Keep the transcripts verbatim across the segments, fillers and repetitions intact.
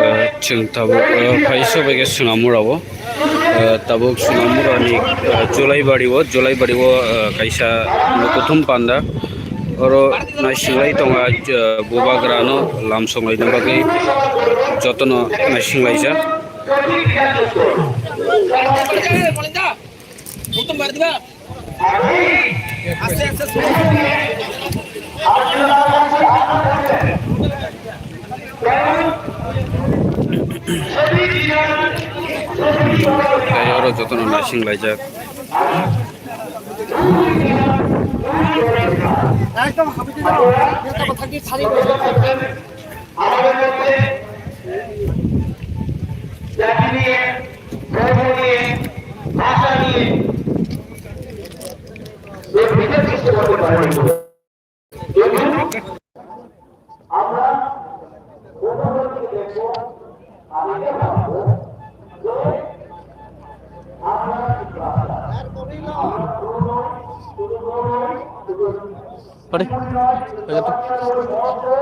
Eh, chwng tabuk, eh, phai sobai khe Sonamura o. Eh, tabuk Sonamura ni, eh, Jolaibari o, Jolaibari o, eh, kaisa kuthum panda. Oro naisinglai tongo, eh, bubagra no lamsong laina bagwi jotono naisinglaijak. Tei oro jotono naising laijak. একদম হাবিতে যাও। এটা কথা কি খালি বলবো? আমাদের মধ্যে জাতি নিয়ে, ধর্ম নিয়ে, ভাষা নিয়ে যে বিভেদ সৃষ্টি করতে পারেন। আমরা উপলব্ধি দেখব, আমি দেখব যে আমরা আমরা কোনো নয়, শুধু কোনো নয়, শুধু Pare. Oya to.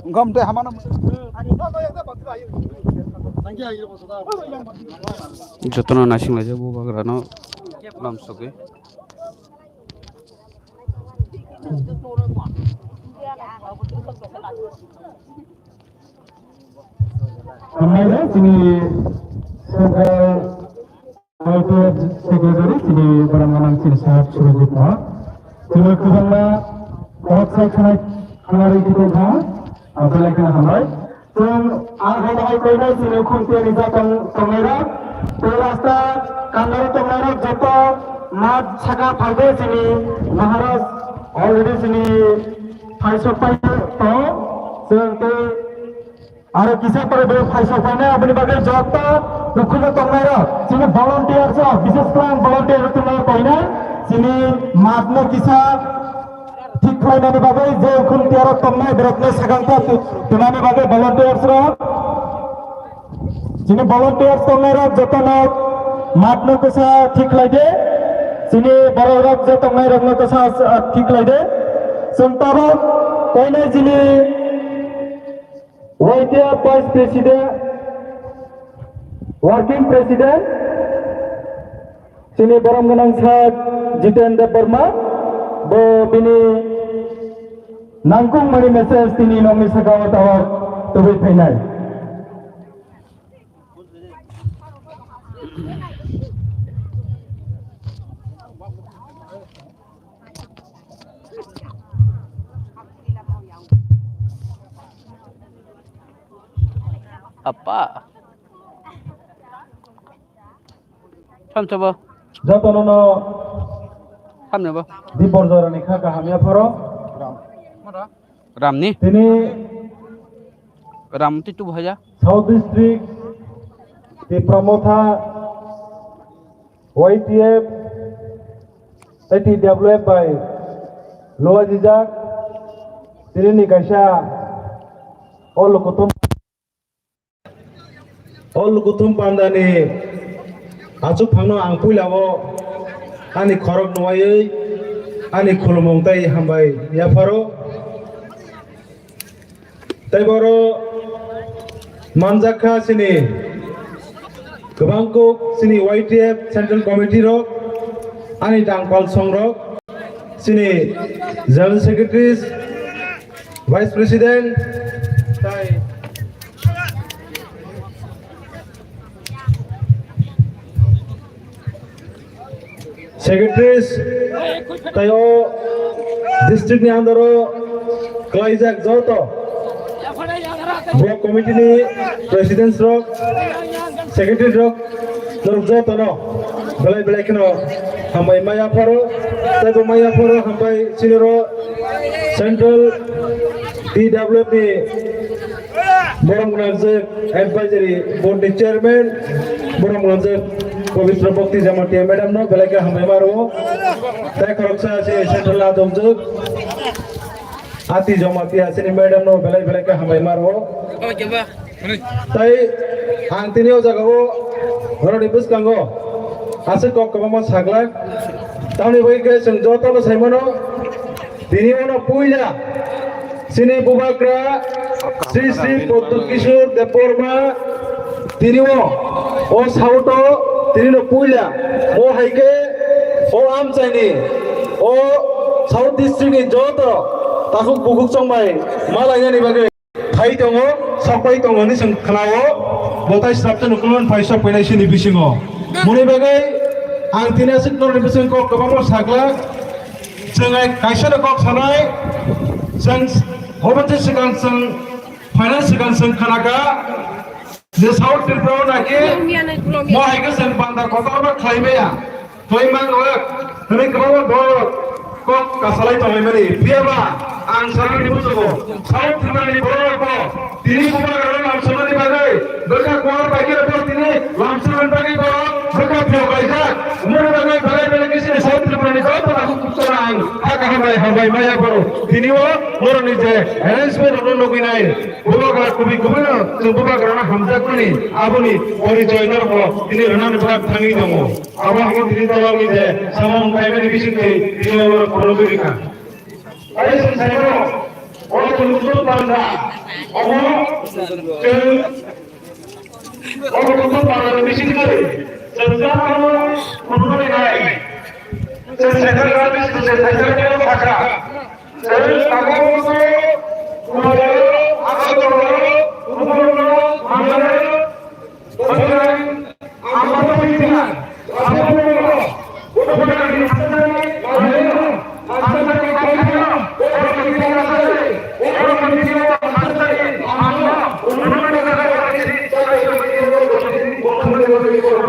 Wngkha omo tei hamano. Jotono naising laijak bubagrano lamsogwi. Hambai chini central Secretary chini borok gwnang chini sahab Surajit Mohan. Chini kwbangma kok sai khwnai khwnarwi tongkha, ang belai kheno hambai. Chwng ang hai hai koinai chini khumtiyani jatong tongnai rok, tei rasta kandaro tongnai rok joto mat saka phaikhe chini Maharaj already chini phaisok pai tong. Chwng tei Aro kisa pore bo phaisok painai, aboni bagwi joto ukhulno tongnairok, chini volunteers rok, bises khe ang volunteer rok tongnairok painai, chini matno kisa thik khlainani bagwi je ukhul tiyarok tongnai, borokno sakang khe twnani bagwi volunteers rok, chini volunteers tongnairok jotono matno kisa thik khlai de, chini borokrok je tongnairokno kisa thik khlai de, chwng tabuk painai chini Y T F Vice President, Working President, chini borom gwnang sir Jiten Debbarma, bo bini nangkukmani message tini nokni saka o tabuk tubui phainai. Apa? Samsabo. Jotono no. Samsabo. Di borjorani kha kaham ya pharo. Ramni. Tini Ram ti tu bhaja. South District, Tipra Motha, Y T F, tei T W F bai luajijak, tini ni kaisa o lukuthum, o lukuthum pandani achuk phangno ang puila o ani khorok nuwaiwi ani khulumung tei hambai yapharo. Tei boro manjak kha chini kwbang kuk chini Y T F Central Committee rok, ani dangpal song rok, chini General Secretaries, Vice President, tai Secretaries tei o district ni under o kwlaijak joto block committee ni presidents rok, secretary rok, Norok jotono belai belai kheno hambai maya pharo, tei bo maya pharo hambai chini ro Central T W F ni borok gwnang je advisory board ni chairman, borok gwnang je Pabitra Bhakti Jamatia madam no belai khe hambai maro. Tei khoroksa se Central adong je Ati Jamatia chini madam no belai belai khe hambai maro. Tai ang tini o jaga o borok ni bwskango aswk kok kwbangma saglak. Tamoni bagwi khe chwng joto no sai mano. Tini o no puila chini bubagra Sri Sri Pradyut Kishore Debbarma tini o, o South o tini no puila o hai khe o amchaini o South District ni joto takhuk bukhuk chongbai ma lainani bagwi. Phai tongo, sok pai tongo hinwi chwng khnao, bo tai srapta nukhungmani phai sok painai sini bisingo. Moni bagwi ang tini aswk norni bising kok kwbangma saglak, chwng ai kaisa no kok sanai, chwng hobonse swkang chwng phaina swkang chwng khnaka, je South Tripura o naki mo hai khe chwng banda kotorma khlai maya. Twi mang rok, twi kwbangma borok kok kasalai tonglaimani. Phiyaba ang sanani muchungo, South Tripura ni borok rok bo tini bubagra rok lamsoknani bagwi bwkha kuar bai khe bo tini lamsoknani bagwi borok bwkha phiyok laijak. Moni bagwi belai belai khe chini South Tripura ni joto takhuk bukchana ang ha kaham bai hambai maya borok. Tini o borok ni je arrangement rok no nugwi nai, bubagra kubui kubui no chwng bubagra no hamjakmani aboni porichoi norok bo tini rwnani bagwi thangwi tongo. Abo hwnwi tini tolangni je samung khaimani bisingtwi tini oro phunugwi rikha. Tei chwng saimano, o chwng Uttor Panda, omo chwng, o Uttor Pandani bisingtwi chwng jagao phunugwi nai. Chwng saimano, chwng saimano, chwng saimano,